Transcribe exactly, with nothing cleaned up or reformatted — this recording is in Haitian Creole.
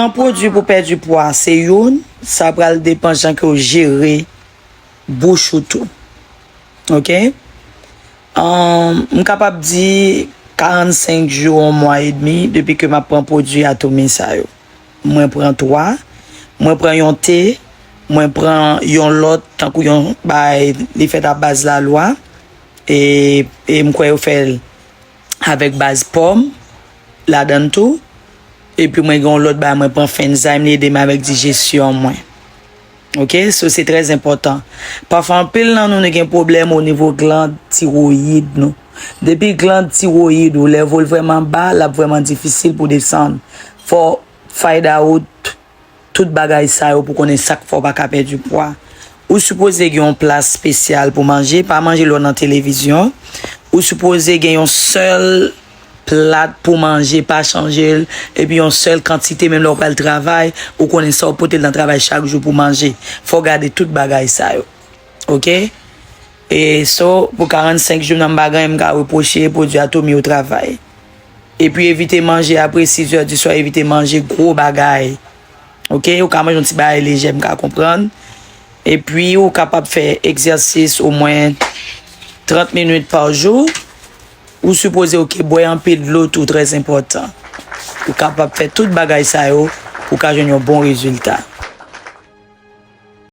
Yon pwodui pou pèdi pwa se youn, sa pral depan jan ke w jere bouch ou tou. Ok? Ahn, m kapab di karannsenk jou, yon mwa edmi depi ke m ap pran pwodui Atomy sa yo. Mwen pran twa, mwen pran yon te, mwen pran yon lòt, tankou yon bay li fèt a baz lalwa, e, e m kwè yo fè l avèk baz pòm ladan l tou. Epi mwen gen yon lòt bay mwen pran Fenzyme, li ede m avèk dijesyon mwen. Ok, so se trè enpòtan. Pafwa anpil nan nou, nou gen pwoblèm o nivo gland tiwoyid nou. Depi gland tiwoyid ou level vrèman ba, l ap vrèman difisil pou desann. Fò find out tout bagay sa yo pou konnen sa k fè w pa ka pèdi pwa. Ou sipoze gen yon plas espesyal pou manje, pa manje lè w nan televizyon. Ou sipoze gen yon sèl plat pou manje, pa chanje l, epi yon sèl kantite, menm lè w pral travay, ou konnen sa w pote l nan travay chak jou pou manje. Fò w gade tout bagay sa yo. Ok? E so, pou karannsenk jou nan m pa gen anyen m ka repwoche pwodui Atomy yo travay. Epi evite manje apre sizè di swa, evite manje gwo bagay. Ok, ou ka manje yon ti bagay lejè, m ka konprann. Epi ou kapab fè egzèsis omwen trant minit pa jou. Ou sipoze, ok, bwè anpil dlo tou, trè enpòtan. Ou kapab fè tout bagay sa yo pou w ka jwenn yon bon rezilta.